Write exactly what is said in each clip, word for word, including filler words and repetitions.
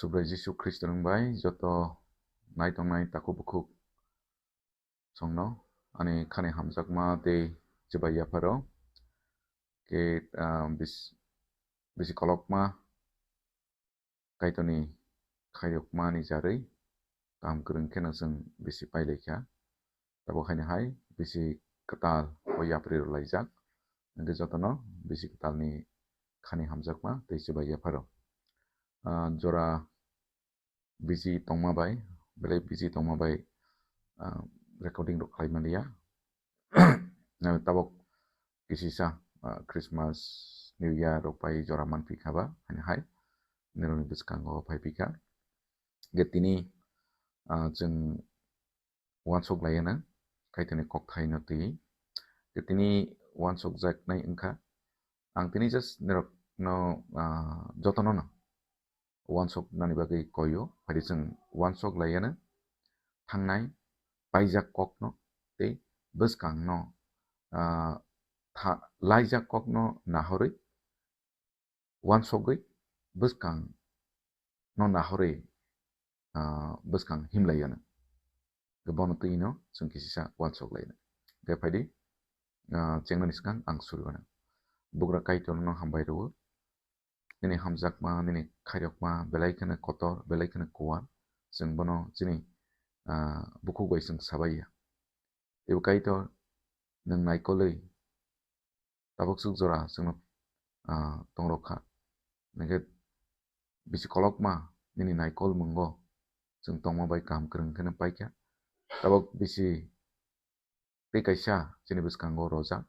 Subrai Jisu Khristo ni bai joto naitongnai takhuk bukhuk songno ani khani hamjakma tei chibai yapharo khe, ah, bis-, bisi kolokma Kaitorni khairokmani jarwi kaham kwrwng kheno chwng bisi pailaikha. Tabuk haino hai bisi kwtal o yapri rwlaijak. Hwnkhe jotono bisi kwtalni khani hamjakma tei chibai yapharo. Ah, jora busy tongma bai, belai busy tongma bai, ah, recording rok khlai manliya. Tabuk kisisa, ah, Christmas, New Year rok pai jora manphi kha ba, haino hai nirokni bwskango phai phi kha. Ge tini, ah, chwng uansuk laiya na, Kaitorni kokthaino twi. Ge tini uansuk jaknai wngkha. Ang tini just nirokno, ah, jotono no uansuk nani bagwi koio, phaidi chwng uansuk laiya na thangnai paijak kokno tei bwskangno, ah, tha-, laijak kokno nahorwi uansugwi bwskang no nahorwi, ah, bwskang himlai ano. Bono twi no chwng kisisa uansuk lai no. Khe phaidi, ah, chengnani swkang ang suri mano. Bugra Kaitor no hambai rwo. Nini hamjakma, nini khairokma, belai kheno kotor, belai kheno kuar. Chwng bono chini, ah, bukhuk bai chwng sabai ya. Ebo Kaitor, nwng naikolwi tabuk swk jora chwngno, ah, tongrok kha. Hwnkhe bisi kolokma nini naikol mwngo chwng tongma bai kaham kwrwng kheno paikha. Tabuk bisi tei kaisa chini bwskango rojak,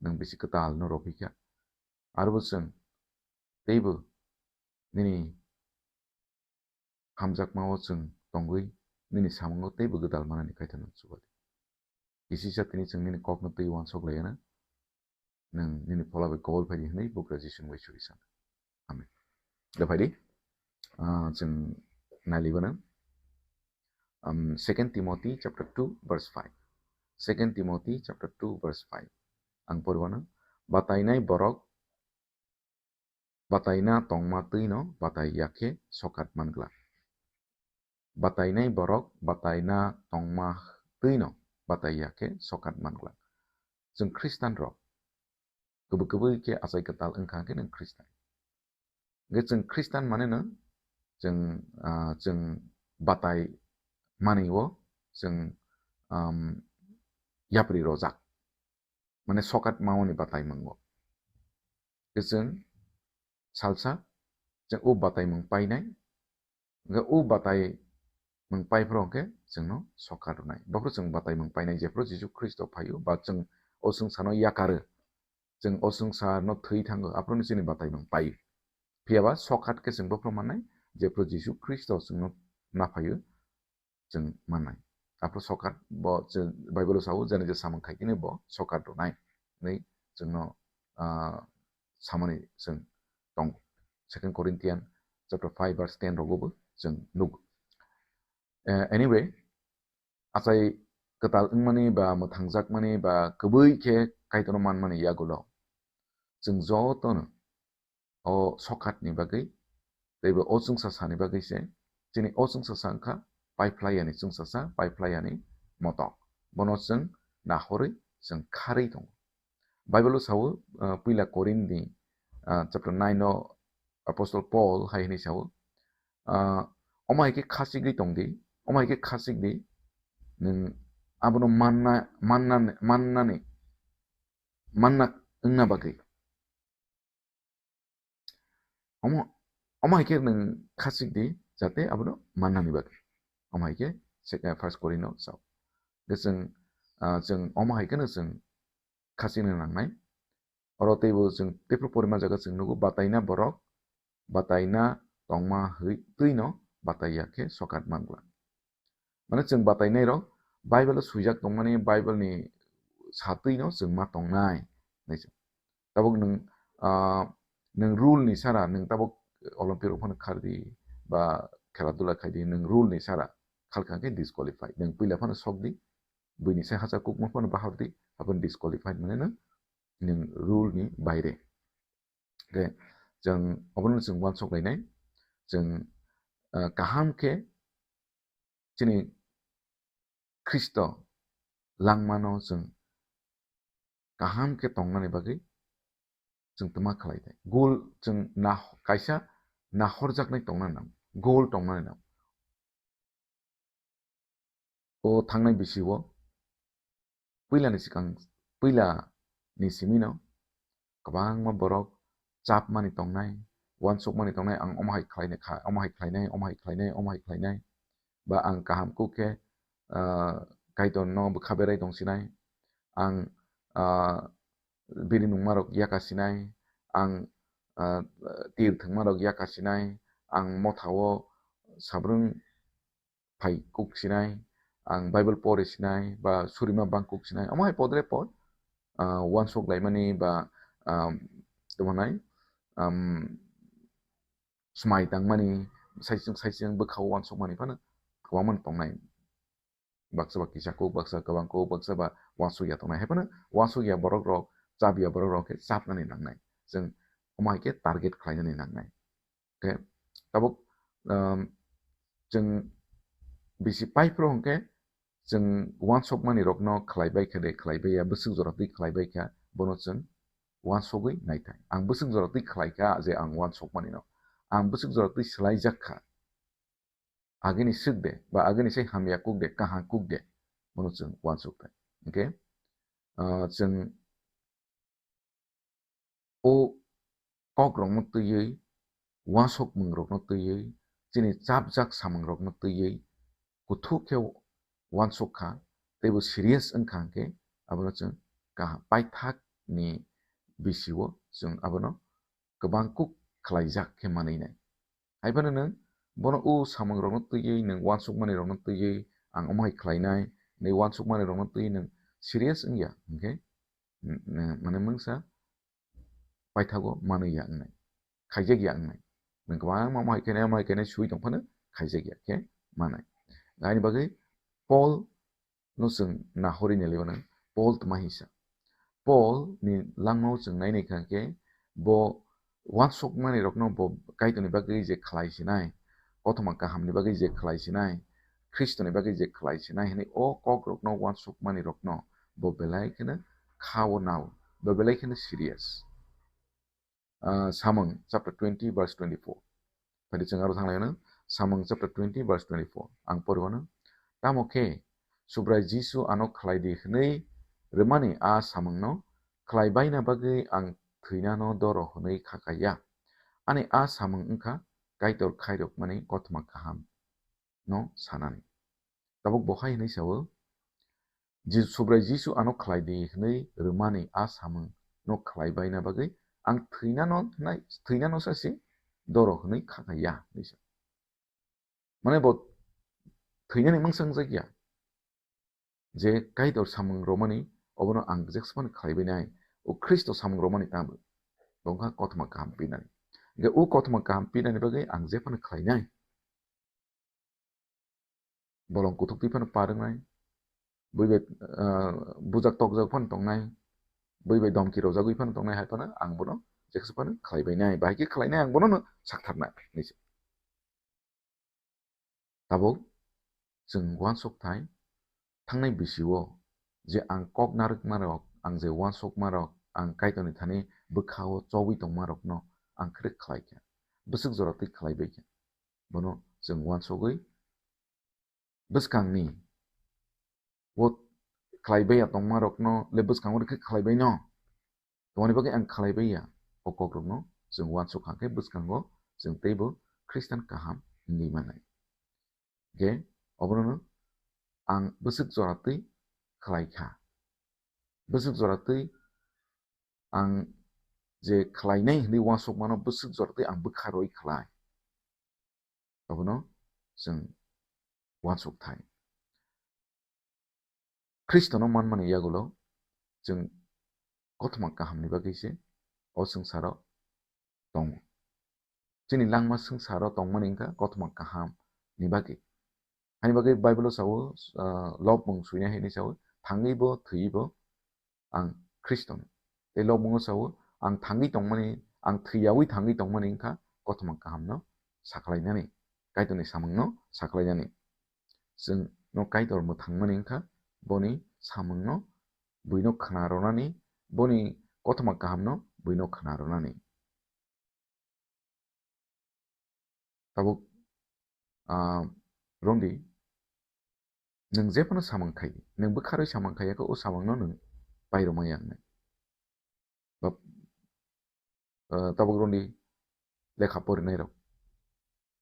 nwng bisi kwtalno rwphi kha. Arbo chwng teibo nini hamjakmao chwng tongwi nini samungo teibo gwdal manani Kaitorno chuba di. Kisisa tini chwng nini kokno twi uansuk laiya na, nwng nini phola bai kobol phai di hwnwi Bugra Jisuni bai suri sana. Amen. Da phaidi, ah, chwng nai liba na, um, Second Timothy chapter two verse five. Second Timothy chapter two verse five. Ang poriwano, batainai borok bataina tongma twino batai ya khe sokat man glak. Batainai borok bataina tongma twino batai ya khe sokat man glak. Chwng Khristan rok kubui kubui khe achai kwtal wngkha khe nwng Khristan. Hwnkhe chwng Khristan mane no chwng, ah, chwng batai mani o chwng, um, yapri rojak. Mane sokat mawani batai mwngo. Khe chwng salsa chwng o batai mwng painai, hwnkhe o batai mwng pai phro hwnkhe chwngno sokat rwnai. Bophro chwng batai mwng painai, jephro Jisu Khristo phaio ba chwng o swngcharno yakarwi, chwng o swngcharno thwi thango, aphrono chini batai mwng paio. Phiyaba sokat khe chwng bophro mannai, jephro Jisu Khristo chwngno naphaio, chwng mannai. Aphro sokat bo chwng Bible o sao, jani je samung khai khe bo sokat rwnai hwnwi chwngno, ah, samani chwng tongo. Second Corinthian chapter five verse ten rogo bo chwng nugo. Eh, anyway, achai kwtal wngmani ba mwthangjakmani ba kubui khe Kaitorno manmani yagulo chwng jotono o sokatni bagwi, teibo o chwngsasani bagwi se, chini o chwngsasa wngkha paiphlaiyani chwngsasa, paiphlaiyani motok. Bono chwng nahorwi chwng kharwi tongo. Bible o sao, ah, puila Korinthni, ah, chapter nine o Apostle Paul hai hwnwi sao, ah, omo hai khe khachigwi tong di, omo hai khe khachik di, nwng abono manna, manna, mannani, manna wngna bagwi. Omo, omo hai khe nwng khachik di, jate abono mannani bagwi. Omo hai khe se-, eh, First Korinth no sao. Khe chwng, ah, chwng omo hai kheno chwng khachikna nangnai. Oro teibo chwng teiphru porima jaga chwng nugo, bataina borok, bataina tongma hwi twino batai ya khe sokat man glak. Mane chwng batainai rok Bible o swijak tongmani, Bible ni satwi no chwng ma tongnai. Nai se. Tabuk nwng, ah, nwng rule ni sara, nwng tabuk Olympic rok phano khardi ba khela dula khaidi, nwng rule ni sara khalkha khe disqualify. Nwng puila phano sokdi, buini sai hacha kukma phano bahardi, haphano disqualified mane nwng, nwng rule ni baire. Khe chwng obono chwng uansuk lainai, chwng, ah, kaham khe chini Khristo langmano chwng kaham khe tongnani bagwi chwng twma khlai thai. Goal chwng nah-, kaisa nahorjaknai tongna nang, goal tongna nang. O thangnai bisi o puila ni swkang, puila ni simi no kwbangma borok chap mani tongnai, uansuk mani tongnai, ang omo hai khlai kha, omo hai khlainai, omo hai khlainai, omo hai khlainai, ba ang kaham kuk khe, ah, Kaitor no bwkha berai tong sinai, ang, ah, bini nungma rok yaka sinai, ang, ah, tir thwngma rok yaka sinai, ang motha o sabrwng phai kuk sinai, ang Bible pori sinai, ba surima bang kuk sinai, omo hai podre pod, ah, uansuk laimani ba, ah, tamo nai, um, smai tangmani, saisung saisung bwkha o uansuk mani phano kwbangma tongnai. Baksa ba kisa kuk, baksa kwbang kuk, baksa ba uansuk ya tongnai. Hai phano uansuk ya borok rok, chap ya borok rok khe chapnani nangnai. Chwng omo hai khe target khlainani nangnai. Khe tabuk, um, chwng bisi pai phuru hwnkhe chwng uansukmani rokno khlai bai kha de, khlai bai ya, bwswk jora twi khlai bai kha, bono chwng uansugwi nai thai. Ang bwswk jora twi khlai kha je ang uansukmani no. Ang bwswk jora twi swlaijak kha. Agini swk de, ba agini sai hamya kuk de, kaham kuk de, bono chwng uansuk thai. Hwnkhe, ah, chwng o kok rokno twiwi, uansuk mung rokno twiwi, chini chapjak samung rokno twiwi, kuthuk khe uansuk kha, teibo serious wngkha hwnkhe, abono chwng kaham paithak ni bisi o chwng abono kwbang kuk khlaijak khe manwi nai. Hai phano nwng bono o samung rokno twiwi, nwng uansukmani rokno twiwi, ang omo hai khlainai, nai uansukmani rokno twiwi nwng serious wngya hwnkhe, n-, n-, mane mungsa paithago manwi ya wngnai, khaijak ya wngnai. Nwng kwbangma omo hai khe nai, omo hai khe nai sui tong phano khaijak ya khe manai. Haini bagwi Paul no chwng nahori nai liya nang, Paul tma hisa. Paul ni langmao chwng nai nai kha khe bo uansukmani rokno bo Kaitorni bagwi je khlai sinai, kothoma kahamni bagwi je khlai sinai, Khristoni bagwi je khlai sinai hwnwi o kok rokno uansukmani rokno bo belai kheno kha o nao, bo belai kheno serious. Ah, Samung chapter twenty verse twenty-four. Phai di chwng aro thang lai no, Samung chapter twenty verse twenty-four. Ang pori mano. Tamo khe Subrai Jisu ano khlai di hwnwi rwmani a samung no khlai baina bagwi ang thwinano doro hwnwi kha kha ya. Ani a samung wngkha Kaitor khairokmani kothoma kaham no sanani. Tabuk bo hai hwnwi sao, Ji-, Subrai Jisu ano khlai di hwnwi rwmani a samung no khlai baina bagwi ang thwinano nai, thwinano sasi doro hwnwi kha kha ya hwnwi sa. Mane bo thwinani mungsa wngjak ya. Je Kaitor samung romani obono ang jesa phano khlai bainai. O Khristo samung romani tamo. Bo wngkha kothoma kaham pinani. Je o kothoma kaham pinani bagwi ang je phano khlainai. Bolong kuthuk twi phano par wngnai, bui bai, ah, bujak tokjak phano tongnai, bui bai domki rojagwi phano tongnai, hai phano ang bono jesa phano khlai bainai, bahai khe khlainai ang bono no saktharnai hinwi se. Tabuk chwng uansuk thai thangnai bisi o je ang kok narwkma rok, ang je uansukma rok, ang Kaitorni thani bwkha o chobwi tongma rokno ang khe khlai kha, bwswk jora twi khlai bai kha. Bono chwng uansugwi bwskangni o khlai baiya tongma rokno le bwskango rwkhe khlai baino. Tongmani bagwi ang khlai baiya o kokrokno chwng uansuk kha khe bwskango chwng teibo Khristan kaham wngwi manai. Hwnkhe obono ang bwswk jora twi khlai kha. Bwswk jora twi ang je khlainai hwnwi uansukmano bwswk jora twi ang bwkha rwi khlai. Abono chwng uansuk thai. Khristono manmani yagulo chwng kothoma kahamni bagwi se o swngcharo tongo. Chini langma swngcharo tongmani wngkha kothoma kahamni bagwi. Hani bagwi Bible-o sao, ah, lobmung suinai hinwi sao, thangwi bo, thwiwi bo, ang Khristono. Tei lobmungo sao, ang thangwi tongmani, ang thwiyaui thangwi tongmani wngkha kothoma kahamno sakhlainani. Kaitorni samungno saklainani. Chwngno Kaitor mwthangmani wngkha, boni samungno buino khna rwnani, boni kothoma kahamno buino khna rwnani. Tabuk, ah, rwngdi, nwng jephano samung khai, nwng bwkharwi samung khai yakhe, o samungno nwng pairwmaya wngnai. Ba, ah, tabuk rwngdi lekha porinairok.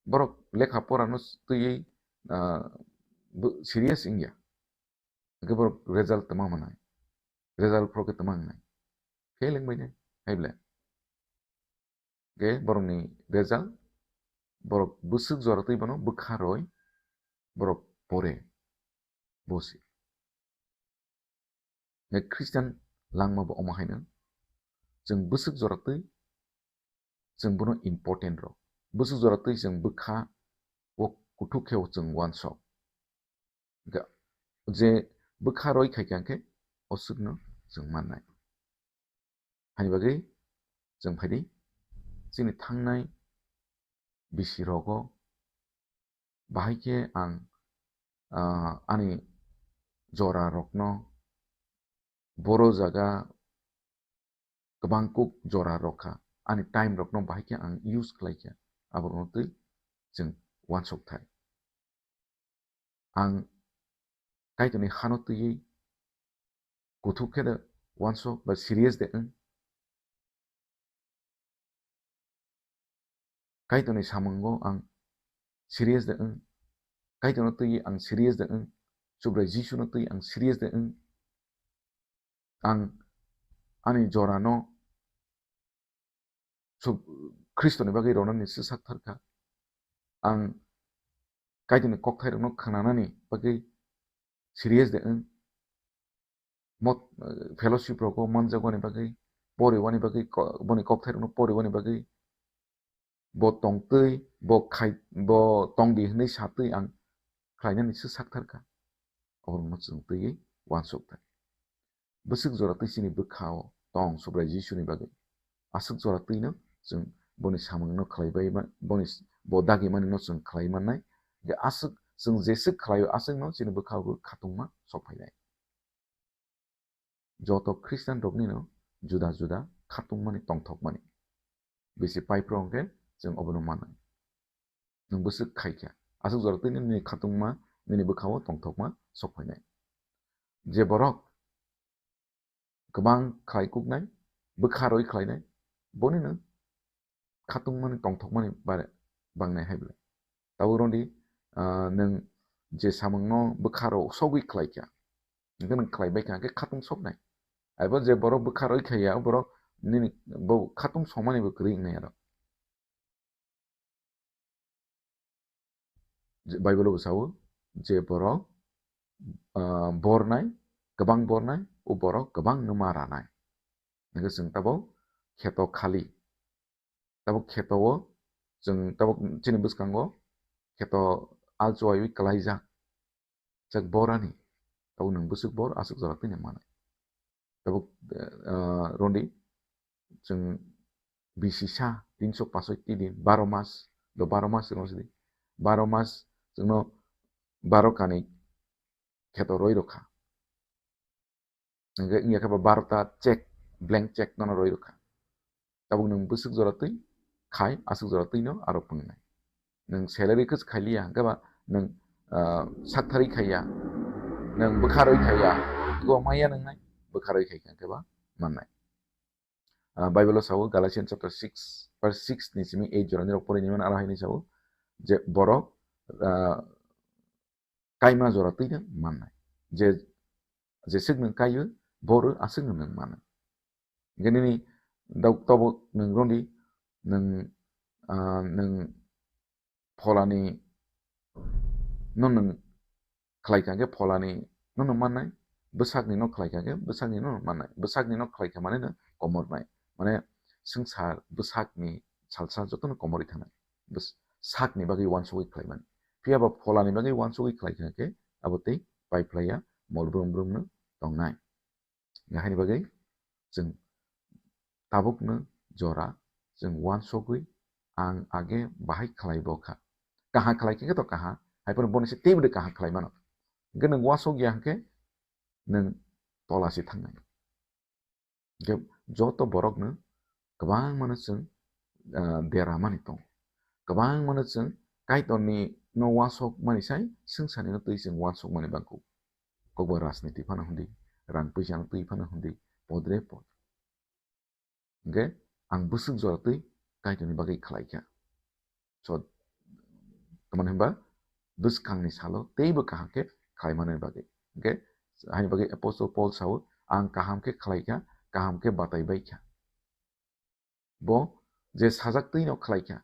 Borok lekha porano twiwi, ah, bo-, serious wngya. Hwnkhe borok result tama manai. Result phoro khe tama wngnai. Fail wngbainai, hai ble. Hwnkhe borokni result, borok bwswk jora twi bono bwkha roi, borok pore. Bosi. Hwnkhe Christian langma bo omo haino. Chwng bwswk jora twi, chwng bono important rw. Bwswk jora twi chwng bwkha o kuthuk khe o chwng uansuk. Ga-, je bwkha roi khai kha khe o swkno chwng mannai. Hani bagwi chwng phaidi chini thangnai bisi rogo bahai khe ang, ah, ani jora rokno boro jaga kwbang kuk jora rok kha, ani time rokno bahai khe ang use khlai kha, aborokno twi chwng uansuk thai. Ang Kaitorni hano twiwi kuthuk khe de uansuk ba serious de wng. Kaitorni samungo ang serious de wng. Kaitorno twiwi ang serious de wng. Subrai Jisuno twiwi ang serious de wng. Ang ani jorano sub-, Khristoni bagwi rwnani swsak thar kha. Ang Kaitorni kokthairokno khnanani bagwi serious de wng. Mot-, eh, fellowship rogo manjak wani bagwi, pori wani bagwi, ko-, boni kokthairokno pori wani bagwi, bo tongtwi, bo khai, bo tongdi hwnwi satwi ang khlainani swsak thar kha. Oborokno chwng twiwi uansuk thai. Bwswk jora twi chini bwkha-o tong Subrai Jisuni bagwi. Aswk jora twino chwng boni samungno khlaibai ma-, boni s-, bo dagi manino chwng khlai mannai. Je aswk chwng jeswk khlaio, aswkno chini bwkha-o khatungma sok phainai. Joto Christian roknino juda juda khatungmani tongthokmani. Bisi pai phro hwnkhe chwng obono mannai. Nwng bwswk khai kha. Aswk jora twi nini khatungma, nini bwkha-o tongthokma sok phainai. Je borok kwbang khlai kuknai, bwkha roi khlainai, bonino khatungmani tongthokmani bare bangnai hai bwle. Tabuk rwngdi, ah, nwng je samungno bwkha rok sogwi khlai kha, hwnkhe nwng khlai bai kha, hwnkhe khatung soknai. Aibo je borok bwkha roi khaiya, borok nini bo khatung sokmani bo kwrwi wngnai aro. Je Bible bo sao, je borok, ah, bornai, kwbang bornai, o borok kwbang no ma ranai. Hwnkhe chwng tabuk kheto khali. Tabuk kheto o chwng tabuk chini bwskango kheto alchuaiwi kwlaijak. Chak borani. Tabuk nwng bwswk bor aswk jora twi nang manai. Tabuk, eh, rwngdi chwng bisi sa tinso pasoi tini baro mas, do baro mas chwngno sidi. Baro mas chwngno baro kani kheto roi rokha. Hwnkhe wngya khe ba barota check, blank check nono roi rokha. Tabuk nwng bwswk jora twi khai, aswk jora twino aro pwngnai. Nwng salary khe khailiya, hwnkhe ba nwng, ah, sakthari khaiya, nwng bwkha roi khaiya, ego maya nwngnai, bwkha roi khai kha hwnkhe ba mannai. Ah, Bible o sao, Galatians chapter six, verse six ni simi eight jora nirok porinai mano, aro haino sao je borok, ah, kaima jora twino mannai. Je, jeswk nwng kaio, boro aswkno nwng mano. Hwnkhe nini dok-, tabuk nwng rwngdi, nwng, ah, nwng pholani no nwng khlai kha khe pholani no nwng mannai, bwsakni no khlai kha khe bwsakni no nwng mannai, bwsakni no khlai kha mane no komornai. Mane swngchar bwsakni salsa jotono komorwi thangnai. Bwsakni bagwi uansugwi khlaimani. Phiya ba pholani bagwi uansugwi khlai kha khe abo tei pai phlaiya, mol brum brum no tongnai. Haini bagwi chwng tabukno jora chwng uansugwi ang age bahai khlai bo kha. Kaham khlai khe to kaham, hai phano boni se teibo de kaham khlai mano. Hwnkhe nwng uansuk ya hwnkhe nwng tola se thangnai. Hwnkhe joto borokno kwbangmano chwng, ah, deramani tongo. Kwbangmano chwng Kaitorni no uansuk mani sai swngcharni no twi chwng uansuk mani bangkuk. Kokbai rajniti phano hwndi, rang puisa no twi phano hwndi, podre pod. Hwnkhe ang bwswk jora twi Kaitorni bagwi khlai kha. So, tamani hwnba bwskangni salo teibo kaham khe khlai manani bagwi. Hwnkhe haini bagwi Apostle Paul sao, "Ang kaham khe khlai kha, kaham khe batai bai kha." Bo je sajak twi no khlai kha,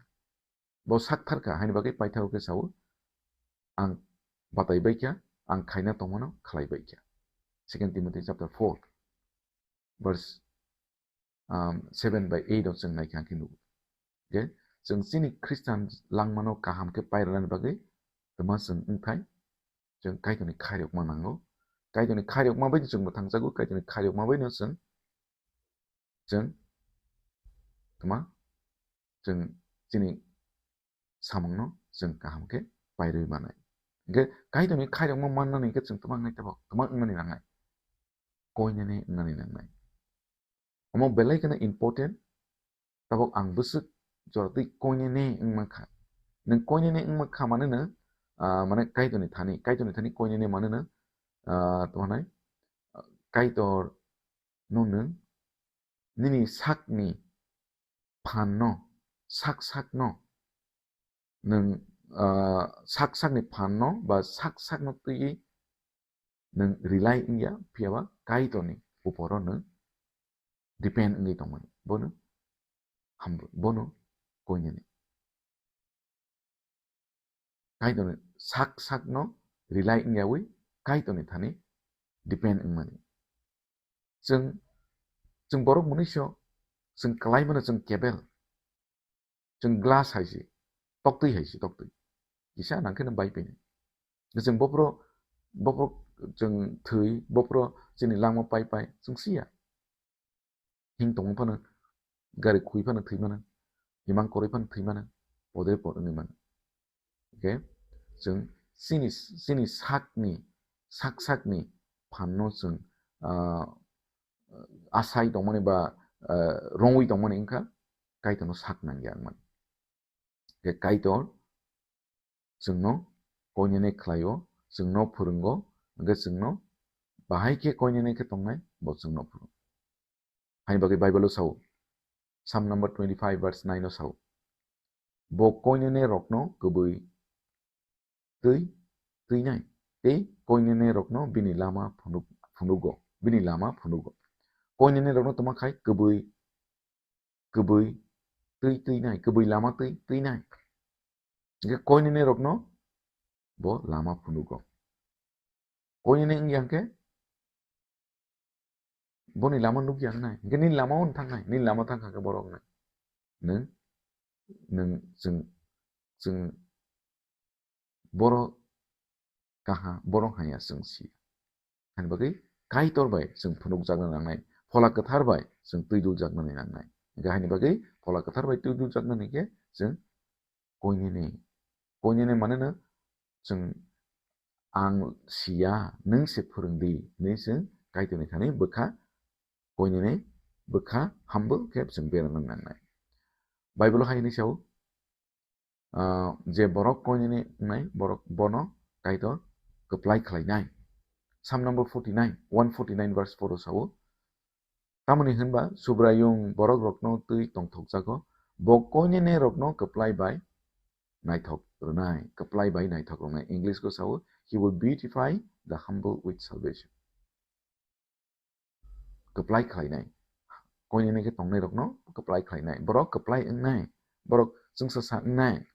bo sakthar kha, haini bagwi paithago khe sao, "Ang batai bai kha, ang khaina tongmano khlai bai kha." Second Timothy chapter four, verse, um, seven by eight o chwng nai kha khe nugo. Hwnkhe chwng chini Khristan langmano kaham khe pairwnani bagwi twma chwng wngthai chwng Kaitorni khairokma nango. Kaitorni khairokma bai chwng bo thangjago, Kaitorni khairokma bai no chwng, chwng twma chwng chini samungno chwng kaham khe pairwi manai. Hwnkhe Kaitorni khairokma mannani hwnkhe chwng twma wngnai tabok, twma wngnani nangnai. Koinene wngnani nangnai. Omo belai kheno important, tabok ang bwswk jora twi koinene wngma kha. Nwng koinene wngma kha mane no, ah, mane Kaitorni thani, Kaitorni thani koinene mane no, ah, tamo hwnai, ah, Kaitor no nwng nini sakni phanno, sak sakno nwng, ah, sak sakni phanno ba sak sakno twiwi nwng rely wngya, phiya ba Kaitorni uporo nwng depend wngwi tongmani. Bono humble, bono koinene. Kaitorni sak sakno rely wngyawi Kaitorni thani depend wngmani. Chwng, chwng borok mwnwiso chwng kwlaimano chwng kebel. Chwng glass hai se, toktwi hai se, toktwi. Kisa nang khe no bai pini. Chwng bophro, bophro chwng thwi, bophro chini langma pai pai, chwng siya. Hing tongma phano, gari khui phano thwi mano, himang koroi phano thwi mano, podre pod wngwi mano. Hwnkhe chwng chini, chini sakni, sak sakni phanno chwng, ah, asai tongmani ba, ah, rongwi tongmani wngkha, Kaitorno sak nangya wngmani. Hwnkhe Kaitor chwngno koinene khlaio, chwngno phwrwngo, hwnkhe chwngno bahai khe koinene khe tongnai, bo chwngno phwrwngo. Haini bagwi Bible-o sao, Psalm number twenty-five verse nine-o sao, "Bo koinene rokno kwbwi twi twinai, tei koinene rokno bini lama phunuk-, phunugo, bini lama phunugo." Koinene rokno tongma khai kwbwi, kwbwi twi twinai, kwbwi lama twi twinai. Hwnkhe koinene rokno bo lama phunugo. Koinene wngya hwnkhe boni lama nukya wngnai. Hwnkhe nini lama-o wng thangnai, nini lama thang kha khe borok wngnai. Nwng, nwng chwng, chwng borok kaha, borok haya chwng si. Hani bagwi Kaitor bai chwng phunukjakna nangnai, Phola Kwthar bai chwng twi duljaknani nangnai. Hwnkhe hani bagwi Phola Kwthar bai twi duljaknani khe chwng koinene, koinene mane no chwng ang siya, nwng se phwrwng di hinwi chwng Kaitorni thani bwkha koinene, bwkha humble khe chwng berana nangnai. Bible-o hai hwnwi sao, ah, je borok koinene wngnai, borok bono Kaitor kwplai khlainai. Psalm number forty-nine, one forty-nine verse four-o sao, tamoni hwnba Subraiyung borokrokno twi tongthokjago, bo koinene rokno kwplai bai naithok rwnai, kwplai bai naithok rwnai. English-o sao, "He will beautify the humble with salvation." Kwplai khlainai. Koinene khe tongnai rokno kwplai khlainai. Borok kwplai wngnai. Borok chwngsa sa wngnai.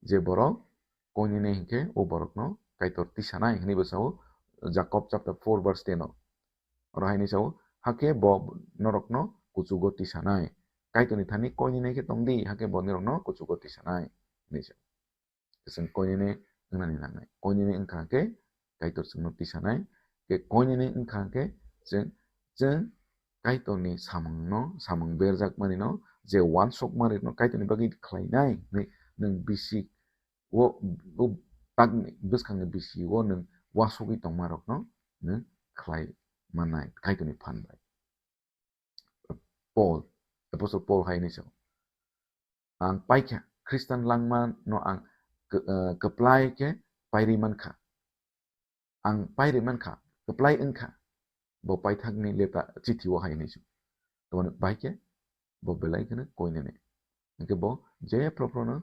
Je borok koinene hinkhe o borokno Kaitor tisanai hinwi bo sao Jakob chapter four verse ten o. Oro haino sao, hakhe bo norokno kuchugo tisanai. Kaitorni thani koinene khe tongdi, hakhe bo norokno kuchugo tisanai hinwi sao. Chwng koinene wngnani nangnai. Koinene wngkha khe Kaitor chwngno tisanai. Khe koinene wngkha khe chwng, chwng Kaitorni samungno, samung berjakmanino je uansukmarino Kaitorni bagwi khlainai hinwi nwng bisi o, o takni bwskangni bisi o nwng uasugwi tongmarokno nwng khlai mannai Kaitorni phan bai. Paul, Apostle Paul hai hwnwi sao, "Ang paikha, Khristan langma no ang k-, eh, kwplai khe pairwi mankha." Ang pairwi mankha, kwplai wngkha, bo paithakni leta chithi o hai hwnwi sw-, tongmani bai khe bo belai kheno koinene. Hwnkhe bo je phro phro no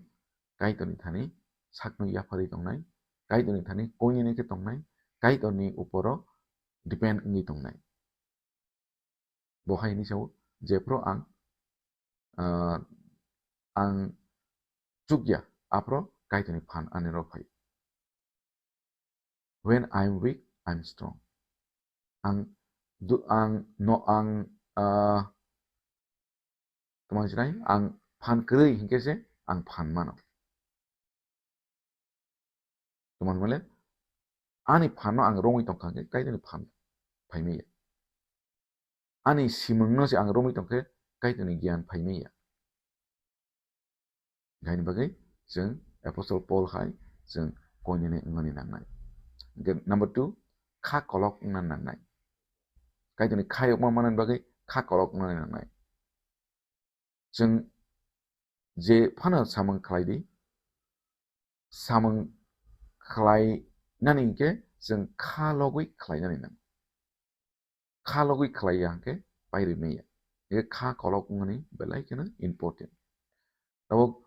Kaitorni thani sakno yapharwi tongnai, Kaitorni thani koinene khe tongnai, Kaitorni uporo depend wngwi tongnai. Bo hai hwnwi sao, "Jephru ang, ah, ang chukya, aphru Kaitorni phan ani rok phai. When I am weak, I am strong." Ang du-, ang no, ang, ah, tamo sinai, ang phan kwrwi hinkhe se ang phan mano. Tamo hinmale, ani phanno ang romwi tongkha khe Kaitorni phan phaimaya. Ani simungno se ang romwi tongkhe Kaitorni giyan phaimaya. Haini bagwi chwng Apostle Paul hai chwng koinene wngmani nangnai. Hwnkhe number two, kha kolok wngna nangnai. Kaitorni kha yokma manani bagwi kha kolok wngnani nangnai. Chwng je phano samung khlai di, samung khlainani hinkhe chwng kha logwi khlainani nang. Kha logwi khlai ya hinkhe pairwi manya. Hinkhe kha kolok wngmani belai kheno important. Tabuk,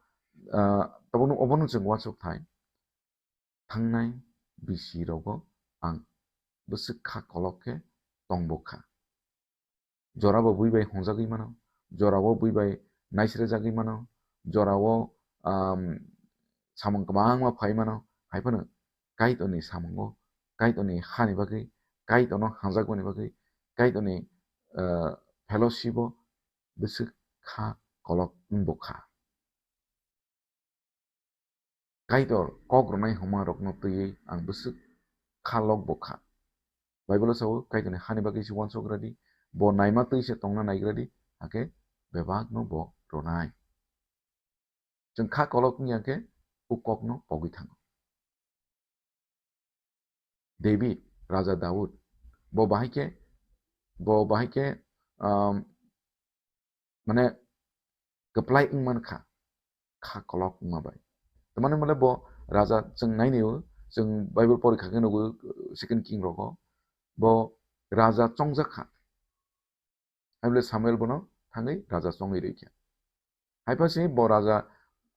ah, tabukno obono chwng uansuk thai. Thangnai bisi rogo ang bwswk kha kolok khe tongbokha. Jorabo bui bai hongjagwi mano, jorabo bui bai naisrejagwi mano, jorao, um, samung kwbangma phai mano, hai phano Kaitorni samungo, Kaitorni hani bagwi, Kaitorno hamjakmani bagwi, Kaitorni, uh, fellowship-o bwswk kha kolok wngbo kha. Kaitor kok rwnai hwnma rokno twiwi ang bwswk kha lok bo kha. Bible-o sao, "Kaitorni hani bagwi se uansuk radi, bo naima twi se tongna naigradi, hakhe bebakno bo rwnai." Chwng kha kolok wngya khe o kokno pogwi thango. David, Raja Daud, bo bahai khe, bo bahai khe, um, mane kwplai wngman kha, kha kolok wngma bai. Tamani mole bo raja chwng nainio, chwng Bible pori kha khe nugo, Second King rogo, bo raja chongjak kha. Hai bole Samuel bono thangwi raja chongwi rwi kha. Hai pha se bo raja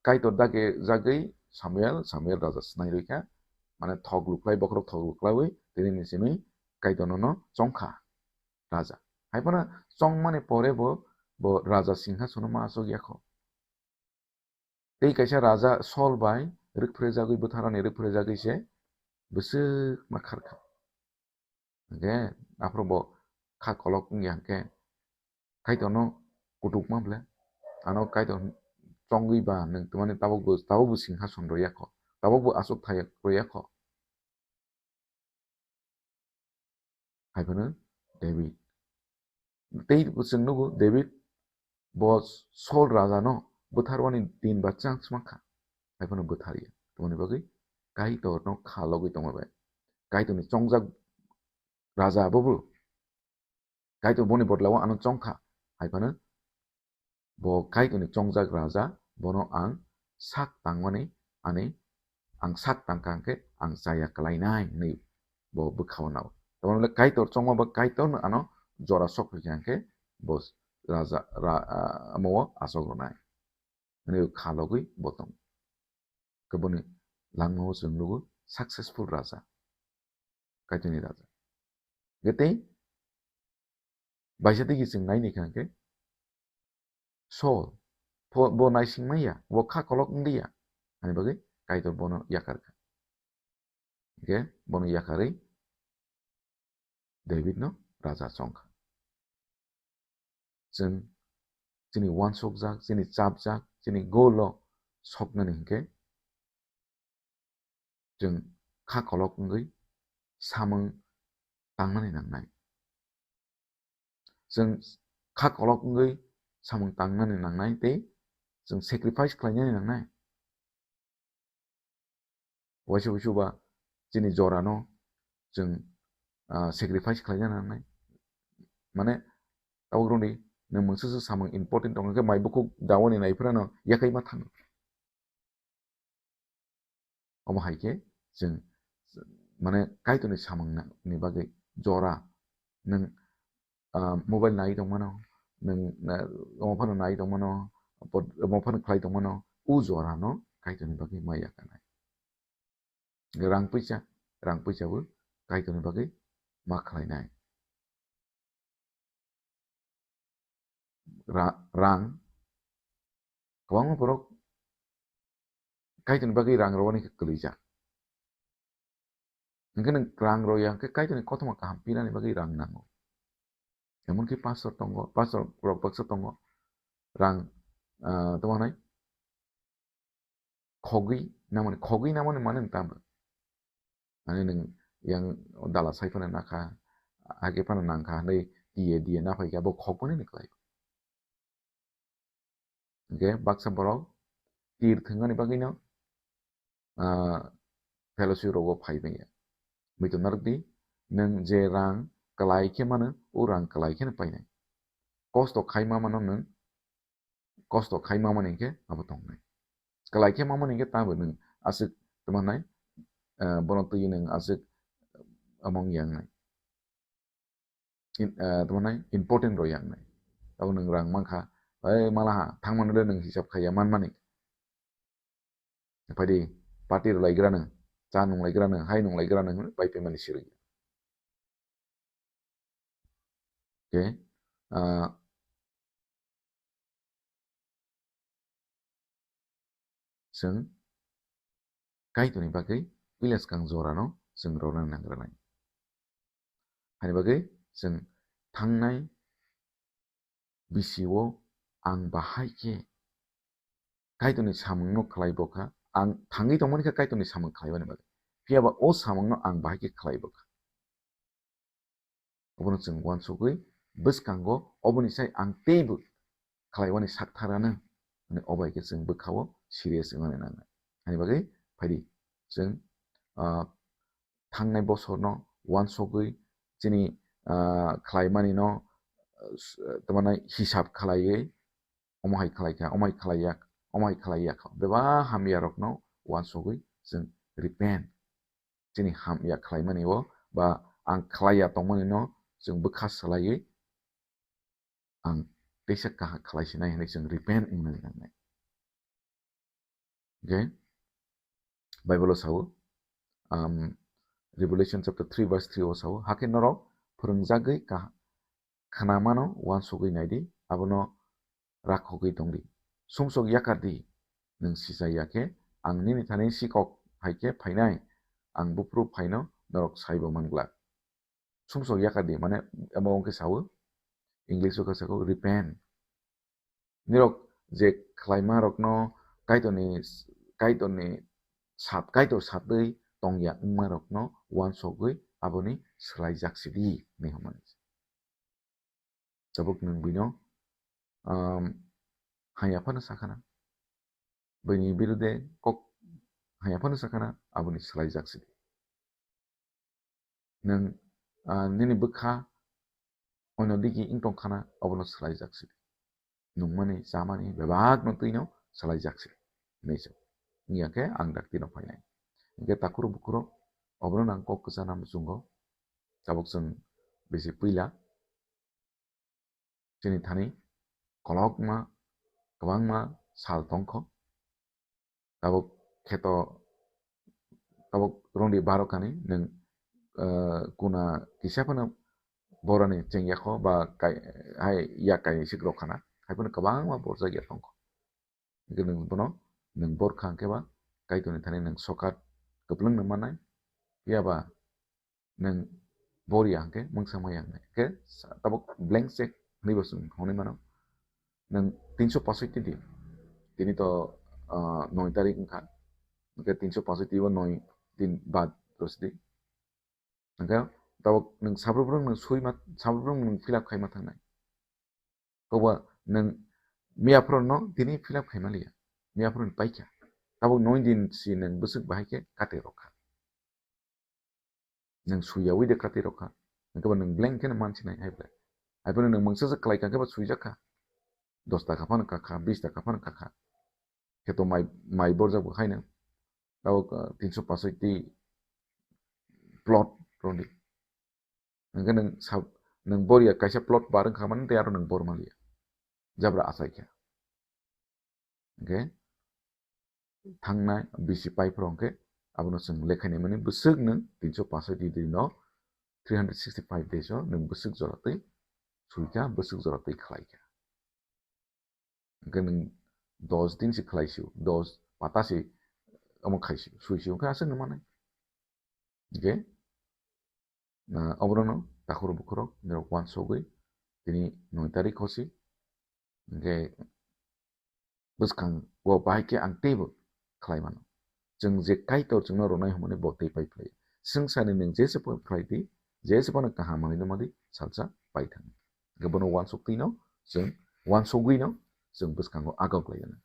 Kaitor dake jagwi Samuel, Samuel raja snai rwi kha. Mane thok lukhlai, bokhorok thok lukhlaiwi tini ni simi Kaitor nono chong kha raja. Hai phano chongmani pore bo, bo raja singhasono ma asok ya kho. Tei kaisa raja Saul bai rwkphrejagwi, bwtharani rwkphrejagwi se bwswk ma khar kha. Hwnkhe aphuru bo kha kolok wngya hwnkhe Kaitorno kutukma bwle, ano Kaitor chongwi ba nwng twmani tabukbo, tabukbo singhason rwya kho, tabukbo achuk thai rwya kho. Hai phano David. Tei chwng nugo David bo Saul raja no bwtharwani din ba chang sma kha. Hai phano bwtharya. Tamoni bagwi Kaitor no kha logwi tongma bai. Kaitor ni chongjak raja bo bo. Kaitor boni bodla o ano chong kha. Hai phano bo Kaitorni chongjak raja, bono ang sak tangmani, ani ang sak tangkha hwnkhe ang chaya kwlainai hwnwi bo bwkhao nao. Tamoni le Kaitor chongma ba Kaitorno ano jora sok phaikha hwnkhe bo raja, ra-, ah, omo o achok rwnai hwnwi kha logwi bo tongo. Khe boni langmao chwng nugo successful raja, Kaitorni raja. Hwnkhe tei baisa tigi chwng nai naikha hwnkhe Saul, pho-, bo naising manya, bo kha kolok wngya, ani bagwi Kaitor bono yakar kha. Hwnkhe bono yakarwi David no raja chong kha. Chwng chini uansukjak, chini chapjak, chini goal o soknani hwnkhe chwng kha kolok wngwi samung tangnani nangnai. Chwng kha kolok wngwi samung tangnani nangnai tei chwng sacrifice khlainani nangnai. waisa waisa ba chini jora no chwng, ah, sacrifice khlaina nangnai. Mane, tabuk rwdi, nwng mungsa se samung important tongo khe mai bukhuk dawa ni naiphra no yakai ma thango. Omo hai khe chwng, mane, Kaitorni samung na-, ni bagwi jora, nwng, ah, mobile nai tongmano, nwng, na-, omo phano nai tongmano, pod-, omo phano khlai tongmano, o jora no Kaitorni bagwi ma yakanai. Rang puisa, rang puisa bo Kaitorni bagwi ma khlainai. Ra-, rang, kwbangma borok Kaitorni bagwi rang rwani khe kwlwijak. Hwnkhe nwng rang rwya hwnkhe Kaitorni kothoma kaham pinani bagwi rang nango. Emonki pastor tongo, pastor rok baksa tongo, rang, ah, tamo hwnai, khogwi namani, khogwi namani mane tamo. Ani nwng yang dala sai phano nakha, age phano nangkha, hwnwi diye diye naphai khe abo khokmani ni kwlai. Hwnkhe baksa borok tir thwngmani bagwino, ah, fellowship rogo phai manya. Muitu narwkdi, nwng je rang kwlai khe mano, o rang kwlai kheno painai. Kosto khai ma mano nwng, kosto khai ma mani khe abo tongnai. Kwlai khe ma mani khe tamo nwng aswk tamo nai, ah, bono twi nwng aswk among yangnai. In-, ah, tamo nai important rw yangnai. Tamo nwng rang mankha, "Ei, mala ha, thangmano le nwng hisab khaiya manmani." Phaidi, party rwlaigrano, cha nunglaigrano, hai nunglaigrano hwnwi pai phaimani sirwi. Khe, ah, chwng Kaitorni bagwi puila swkang jorano chwng rwna nangranai. Hani bagwi chwng thangnai bisio ang bahai khe Kaitorni samungno khlai bo kha, ang thangwi tongmani kha Kaitorni samung khlaibani bagwi. Phiya ba o samungno ang bahai khe khlai bo kha. Obono chwng uansugwi bwskango oboni sai ang teibo khlaiwani sakthar ano hwnwi obo hai khe chwng bwkhao serious wngmani nangnai. Hani bagwi phaidi chwng, ah, thangnai bosorno uansugwi chini, ah, khlaimanino, ah, s-, tamo nai hisab khlaiwi omo hai khlai kha, omo hai khlai yak, omo hai khlai yak, bebak hamya rokno uansugwi chwng repent. Chini hamya khlaimani o ba ang khlaiya tongmani no chwng bwkha swlaiwi ang teisa kaham khlai sinai hwnwi chwng repent wngmani nangnai. Okay? Bible o sao, um, Revelation chapter three verse three o sao, "Hakhe norok phwrwngjagwi ka-, khnamano uansugwi naidi, abono rakhogwi tongdi. Sumsok yakardi, nwng sisa ya khe, ang nini thani sikok hai khe phainai, ang buphuru phaino norok saibo manglak." Sumsok yakardi, mane abo wngkhe sao, English o khe sao repent. Nirok je khlaima rokno Kaitorni, Kaitorni sat, Kaitor satwi tongya wngma rokno uansugwi aboni swlaijak sidi hinwi hwnmani. Tabuk nwng buino, um, haya phano sakhana. Buini birude kok haya phano sakhana, aboni swlaijak sidi. Nwng, ah, nini bwkha ono digi wng tong khana, obono swlaijak sidi. Nungmani, chamani, bebakno twino swlaijak sidi. Hinwi se. Wngya khe ang daktino phainai. Hingkhe takhurok bukhurok, obono nang kok kwchana muchungo. Tabuk chwng bisi puila chini thani kolokma, kwbangma sal tongkho. Tabuk kheto, tabuk rongdi baro kani nwng, eh, kuna kisa phano borani chengya kho ba kai, hai yak kainwi sik rok khana, hai phano kwbangma borjak ya tongkho. Hingkhe nwng bono, nwng bor kha hingkhe ba Kaitorni thani nwng sokat kwplwng nw mannai, phiya ba nwng bor ya hingkhe mungsa ma ya wngnai. Hingkhe sa-, tabuk blank check hinwi bo chwng hwnwi mano. Nwng tinso pasoi tidi. Tini to, ah, noi tarik wngkha. Hingkhe tinso pasoi tidi bo noi din bad rw sidi. Hingkhe tabuk nwng sabrok rok nwng sui ma, sabrok rok nwng fill up khai ma thangnai. Kobo nwng miyaphuru no tini fill up khaima liya. Miyaphuru ni paikha. Tabuk noi din si nwng bwswk bahai khe kati rwkha. Nwng suiyawi de kati rwkha. Hwnkhe ba nwng blank khe mansinai hai ble. Hai phano nwng mungsa se khlai kha khe ba suijak kha. Dos taka phano kakha, bis taka phano kakha. Khe to mai, mai borjak bo hai nwng. Tabuk, ah, tinso pasoi ti plot rwdi. Hwnkhe nwng sab-, nwng bor ya kaisa plot bar wngkha mani tei aro nwng bor manliya. Jabra achai kha. Hwnkhe thangnai bisi pai phoro hwnkhe abono chwng lekhaini mani bwswk nwng tinso pasoi ti di no three hundred sixty five days o nwng bwswk jora twi suikha, bwswk jora twi khlaikha. Hwnkhe nwng dos din se khlai sio, dos pata se omo khai sio, sui sio, hwnkhe aswk nung manai. Hwnkhe, ah, oborokno takhurok bukhurok norok uansugwi tini noi tarik hosi. Hwnkhe bwskango bahai khe ang teibo khlai mano. Chwng je Kaitor chwngno rwnai hwnmani bo tei pai phlai. Swngcharni nwng jesa phano khlai di, jesa phano kaham manwi numa di, salsa pai thang. Hwnkhe bono uansuk twi no chwng uansugwi no chwng bwskango agok lai gana.